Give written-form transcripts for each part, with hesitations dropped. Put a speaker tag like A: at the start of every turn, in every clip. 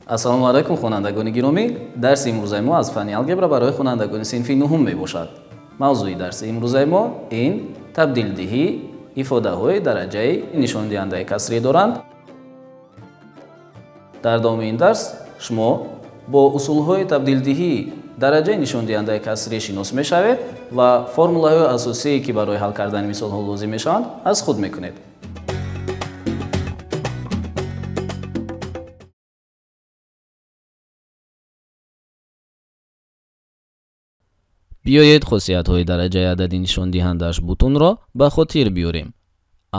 A: Ассалому алайкум, хонандагони гиромӣ. Дарси имрӯзаи мо аз фанни алгебра барои хонандагони синфи нуҳум мебошад. Мавзӯи дарси имрӯзаи мо ин табдилдиҳии ифодаҳои дараҷаи нишондиҳандаи касрӣ доранд. Дар давоми ин дарс шумо бо усулҳои табдилдиҳии дараҷаи нишондиҳандаи касрӣ шинос мешавед ва формулаҳои асосие, ки барои ҳал кардани мисолҳо лозим мешаванд, аз худ мекунед. Биёед хосиятҳои дараҷаи адади нишондиҳандааш бутунро ба хотир биёрем.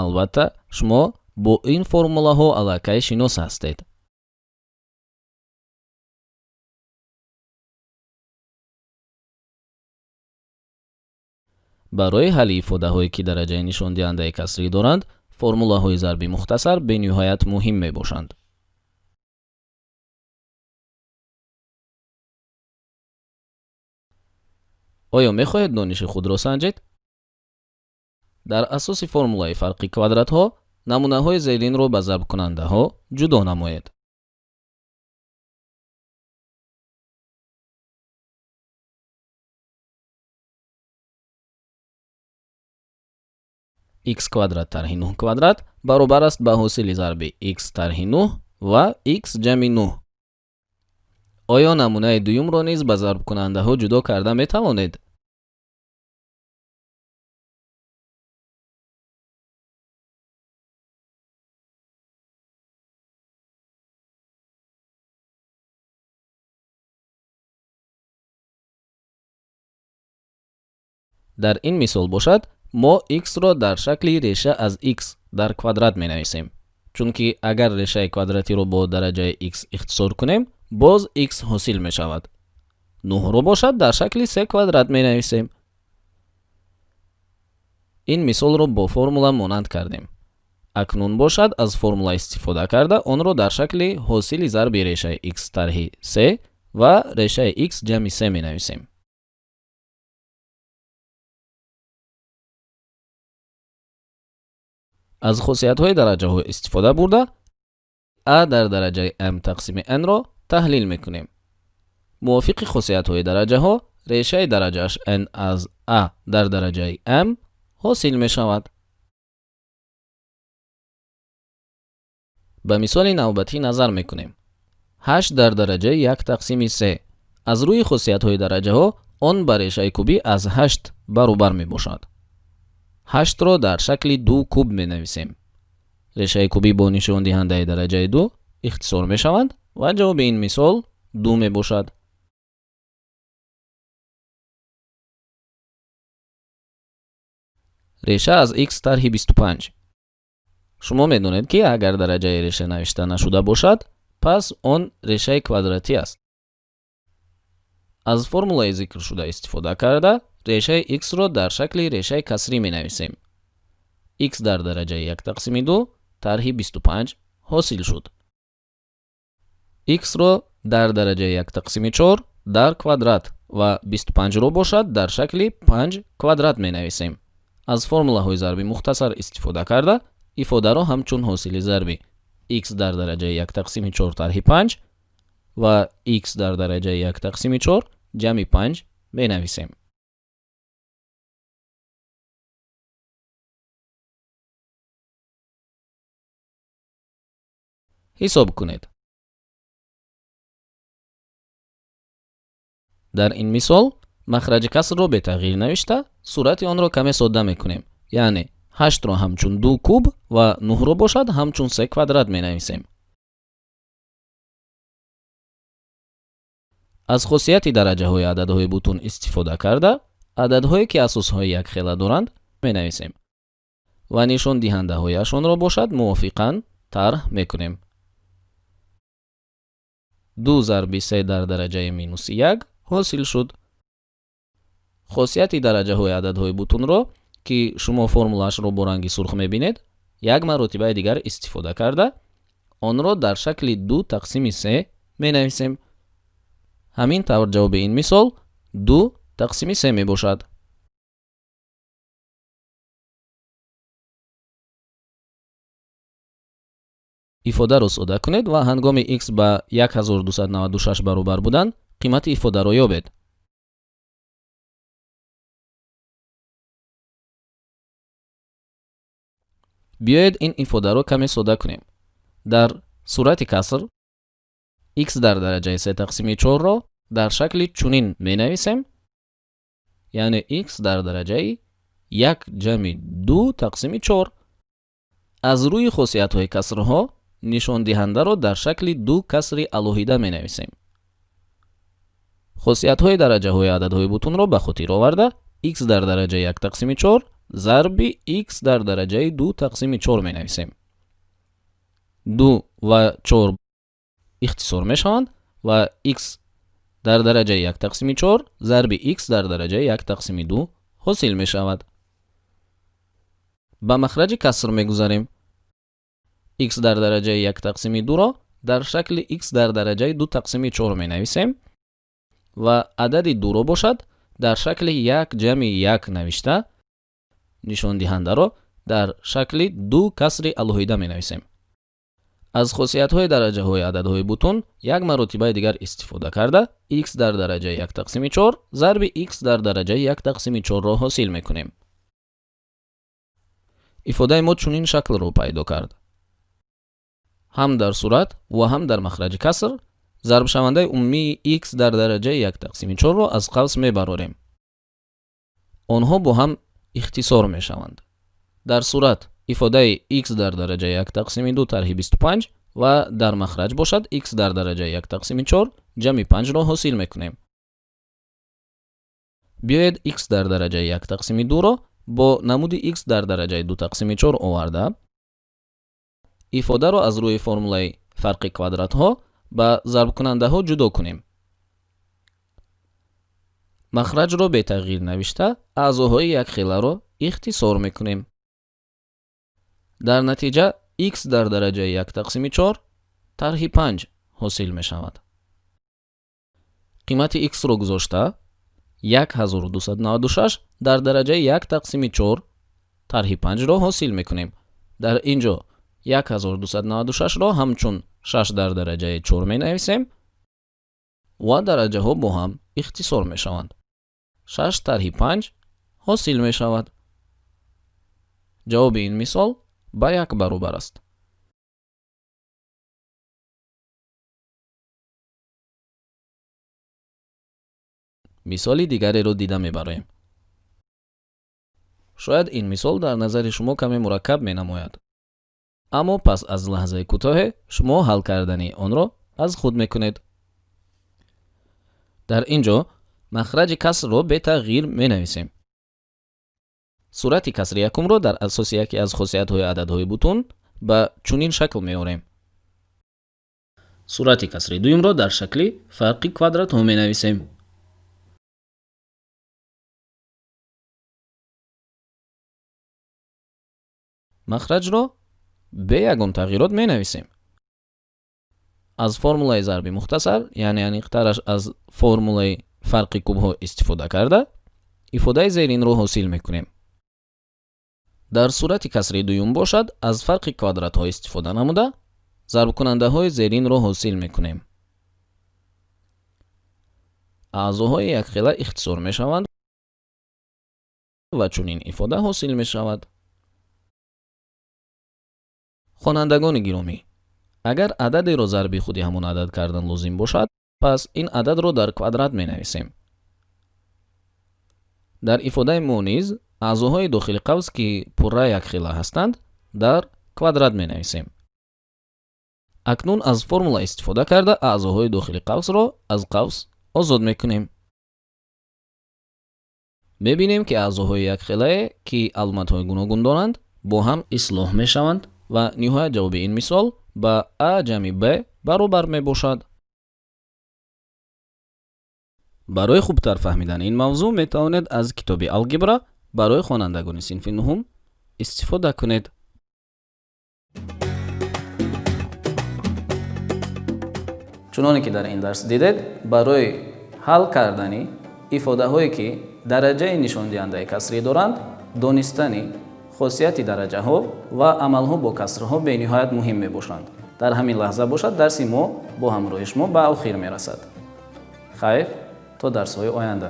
A: Албатта, шумо бо ин формулаҳо аллакай шинос ҳастед. Барои ҳалли ифодаҳое, ки дараҷаи нишондиҳандаи касрӣ доранд, формулаҳои зарби мухтасар бениҳоят муҳим мебошанд. Оё мехоҳед дониши худро санҷед? Дар асоси формулаи фарқи квадратҳо намунаҳои зеринро ба зарбкунандаҳо ҷудо намоед. X квадрат тарҳи 9 квадрат баробар аст ба ҳосили зарби x тарҳи 9 ва x ҷамъи 9. Оё намунаи дуюмро низ ба зарбкунандаҳо ҷудо карда метавонед? Дар ин мисол бошад, мо x-ро дар шакли реша аз x дар квадрат менависем, чунки агар решаи квадратиро бо дараҷаи x ихтисор кунем, боз x ҳосил мешавад. 9-ро бошад дар шакли се квадрат менависем. Ин мисолро бо формула монанд кардем. Акнун бошад аз формула истифода карда онро дар шакли ҳосили зарби решаи x тарҳи се ва решаи x ҷамъи се менависем. Аз хосиятҳои дараҷаҳо истифода бурда, а дар дараҷаи m тақсими n-ро таҳлил мекунем. Мувофиқи хосиятҳои дараҷаҳо, решаи дараҷааш n аз а дар дараҷаи m ҳосил мешавад. Ба мисоли навбатӣ назар мекунем. 8 дар дараҷаи 1 тақсими 3. Аз рӯи хосиятҳои дараҷаҳо он ба решаи кубӣ аз 8 баробар мебошад. 8-ро дар шакли 2 куб менависем. Решаи кубӣ бо нишондиҳандаи дараҷаи 2 ихтисор мешаванд ва ҷавоби ин мисол 2 мебошад. Реша аз x тарҳи 25. Шумо медонед, ки агар дараҷаи реша навишта нашуда бошад, пас он решаи квадратӣ аст. Аз формулаи зикршуда истифода карда, решаи x-ро дар шакли решаи касрӣ менависем. X дар дараҷаи 1 тақсими 2 тарҳи 25 ҳосил шуд. X-ро дар дараҷаи 1 тақсими 4 дар квадрат ва 25-ро бошад дар шакли 5 квадрат менависем. Аз формулаҳои зарби мухтасар истифода карда, ифодаро ҳамчун ҳосили зарби x дар дараҷаи 1 тақсими 4 тарҳи 5 ва x дар дараҷаи 1 тақсими 4 ҷамъи 5 менависем. Ҳисоб кунед. Дар ин мисол махраҷи касрро бетағйир навишта, сурати онро каме содда мекунем. Яъне 8-ро ҳамчун 2 куб ва 9-ро бошад ҳамчун 3 квадрат менависем. Аз хосияти дараҷаҳои ададҳои бутун истифода карда, ададҳое, ки асосҳои якхела доранд, менависем ва нишондиҳандаҳояшонро бошад мувофиқан тарҳ мекунем. 2 зарби 3 дар дараҷаи минуси 1 ҳосил шуд. Хосияти дараҷаҳои ададҳои бутунро, ки шумо формулаашро бо ранги сурх мебинед, як маротибаи дигар истифода карда, онро дар шакли 2 тақсими 3 менависем. Ҳамин тавр ҷавоби ин мисол 2 тақсими 3 мебошад. Ифодаро сода кунед ва ҳангоми x ба 1296 баробар будан қимати ифодаро ёбед. Биёед ин ифодаро каме сода кунем. Дар сурати каср x дар дараҷаи 3 тақсими 4-ро дар шакли чунин менависем, яъне x дар дараҷаи 1 ҷамъи 2 тақсими 4. Аз рӯи хосиятҳои касрҳо нишондиҳандаро дар шакли ду касри алоҳида менависем. Хосиятҳои дараҷаҳои ададҳои бутунро ба хотир оварда x дар дараҷаи 1 тақсими 4 зарби x дар дараҷаи 2 тақсими 4 менависем. 2 ва 4 ихтисор мешаванд ва x дар дараҷаи 1 тақсими 4 зарби x дар дараҷаи 1 тақсими 2 ҳосил мешавад. Ба махраҷи каср мегузарем. X дар дараҷаи 1 тақсими 2-ро дар шакли x дар дараҷаи 2 тақсими 4 менависем ва адади 2-ро бошад дар шакли 1 ҷамъи 1 навишта нишондиҳандаро дар шакли ду касри алоҳида менависем. Аз хосиятҳои дараҷаҳои ададҳои бутун як маротибаи дигар истифода карда x дар дараҷаи 1 тақсими 4 зарби x дар дараҷаи 1 тақсими 4-ро ҳосил мекунем. Ифодаи мо чунин шаклро пайдо кард. Ҳам дар сурат ва ҳам дар махраҷи каср зарбшавандаи умумии x дар дараҷаи 1 тақсими 4-ро аз қавс мебарорем. Онҳо бо ҳам ихтисор мешаванд. Дар сурат ифодаи x дар дараҷаи 1 тақсими 2 тарҳи 25 ва дар махраҷ бошад x дар дараҷаи 1 тақсими 4 ҷамъи 5-ро ҳосил мекунем. Биёед x дар дараҷаи 1 тақсими 2-ро бо намуди x дар дараҷаи 2 тақсими 4 оварда ифодаро аз рӯи формулаи фарқи квадратҳо ба зарбкунандаҳо ҷудо кунем. Махраҷро бетағйир навишта аъзоҳои якхеларо ихтисор мекунем. Дар натиҷа x дар дараҷаи 1 тақсими 4 тарҳи 5 ҳосил мешавад. Қимати x-ро гузошта 1296 дар дараҷаи 1 тақсими 4 тарҳи 5-ро ҳосил мекунем. Дар ин ҷо 1296-ро ҳамчун 6 дар дараҷаи 4 менависем ва дараҷаҳо бо ҳам ихтисор мешаванд. 6 тарҳи 5 ҳосил мешавад. Ҷавоби ин мисол ба 1 баробар аст. Мисоли дигареро дида мебароем. Шояд ин мисол дар назари шумо каме мураккаб менамояд, аммо пас аз лаҳзаи кӯтоҳе шумо ҳал кардани онро аз худ мекунед. Дар ин ҷо махраҷи касрро бетағйир менависем. Сурати касри якумро дар асоси яке аз хосиятҳои ададҳои бутун ба чунин шакл меорем. Сурати касри дуюмро дар шакли фарқи квадратҳо менависем. Махраҷро бе ягон тағйирот менависем. Аз формулаи зарби мухтасар, яъне аниқтараш аз формулаи фарқи кубҳо истифода карда, ифодаи зеринро ҳосил мекунем. Дар сурати касри дуюм бошад, аз фарқи квадратҳо истифода намуда, зарбкунандаҳои зеринро ҳосил мекунем. Аъзоҳои якхела ихтисор мешаванд ва чунин ифода ҳосил мешавад. Хонандагони гиромӣ, агар ададеро зарби худи ҳамон адад кардан лозим бошад, пас ин ададро дар квадрат менависем. Дар ифодаи мо низ аъзоҳои дохили қавс, ки пурра якхела ҳастанд, дар квадрат менависем. Акнун аз формула истифода карда аъзоҳои дохили қавсро аз қавс озод мекунем. Мебинем, ки аъзоҳои якхелае, ки аломатҳои гуногун доранд, бо ҳам ислоҳ мешаванд ва ниҳоят ҷавоби ин мисол ба а ҷамъи б баробар мебошад. Барои хубтар фаҳмидани ин мавзӯъ метавонед аз китоби алгебра барои хонандагони синфи нуҳум истифода кунед. Чуноне ки дар ин дарс дидед, барои ҳал кардани ифодаҳое, ки дараҷаи нишондиҳандаи касрӣ доранд, донистани хосияти дараҷаҳо ва амалҳо бо касрҳо бениҳоят муҳим мебошанд. Дар ҳамин лаҳза бошад, дарси мо бо ҳамроҳи шумо ба охир мерасад. Хайр, то дарсҳои оянда.